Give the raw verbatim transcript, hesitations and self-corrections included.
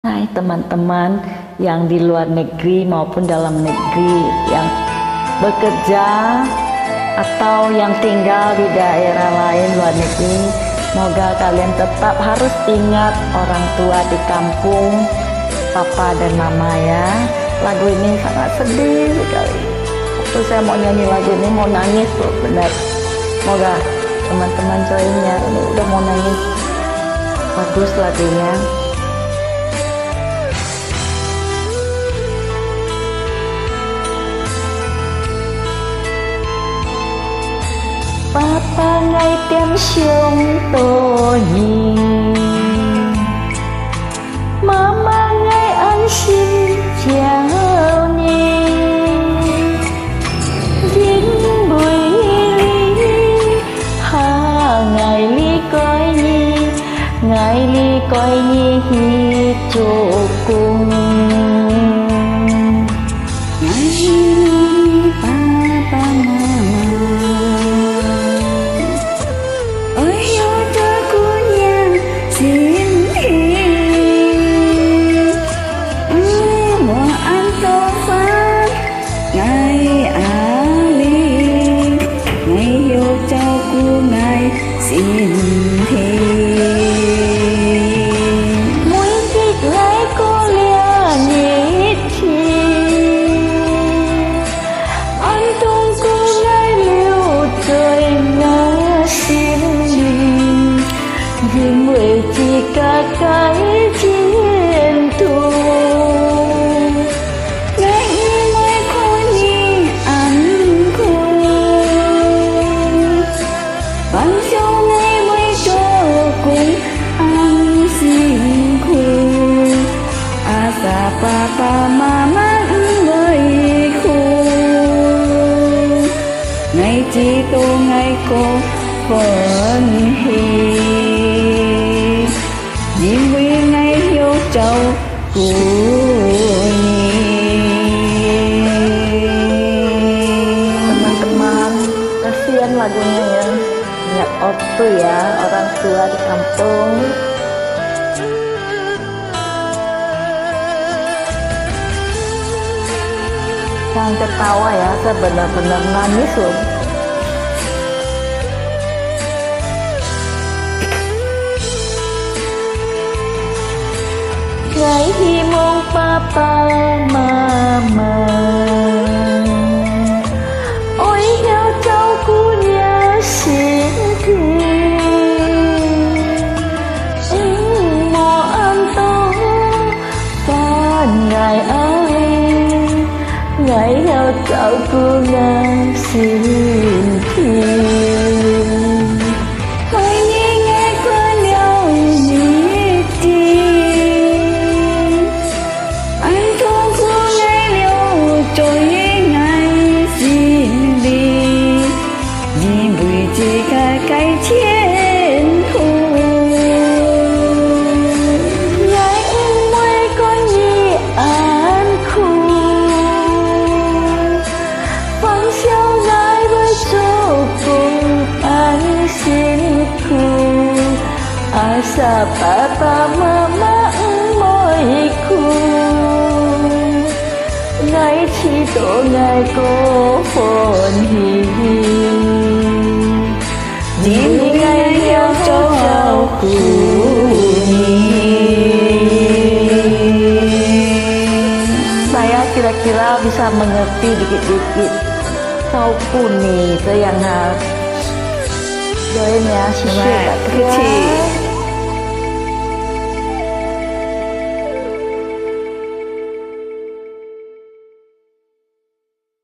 Hai teman-teman yang di luar negeri maupun dalam negeri yang bekerja atau yang tinggal di daerah lain luar negeri, semoga kalian tetap harus ingat orang tua di kampung, papa dan mama ya. Lagu ini sangat sedih sekali. Waktu saya mau nyanyi lagu ini mau nangis tuh benar. Semoga teman-teman join ya. Ini udah mau nangis. Bagus lagunya. Papa ngai tiêm siung tô nyi, mama ngai an sim chiao nyi. Yin vì lý ha ngai lý coi nyi, ngai lý coi nyi hi chụp cung. Ngai hi ngai papa mama, ôi yo cho cu nhang xin hi. Ôi mùa ăn tô pha ngai a li, ngai yo cho cu ngai xin hi. Mùi kik lai cô lia nhị thi, ăn tông cô ngai liu trôi ngã xin hi. Yin vì chỉ cả cái chiến thu, ngai mùi khô nhị ăn khô. Bằng sau ngai mùi tô cung ăn xin khô. A sa papa mama mùi khô. Ngai chỉ tô ngai cô phôn hi. Yin vì ngai yo cho cu nhi. Teman-teman, kasihan lagunya ya. Ingat waktu ya, orang tua di kampung. Jangan ketawa ya, saya benar-benar nangis loh. Ngai hi mông papa mama, ôi hiao cháu cu nhớ xin thi. Ưng mô ăn tô pha ngai ai, ngai hiao cháu cu ngai xin thi. Ôi nhi ngai pha liao nhị thi. Ăn thô khu ngai liu trôi ngai xin đi. Yin vì chỉ cả cái chiến thu. Ngai ưng mùi con nhị ăn khu. Phang siao ngai với chụp cung ăn xin khu. A sa papa mama mùi khu. Ngai chỉ tô ngai cô phôn hi. Yin vì ngai hiao cháu cu nhi. Saya kira-kira bisa mengerti dikit-dikit. Cháu cu nhi, 这样啊。有一秒，谢谢大家。 Bye bye，客气。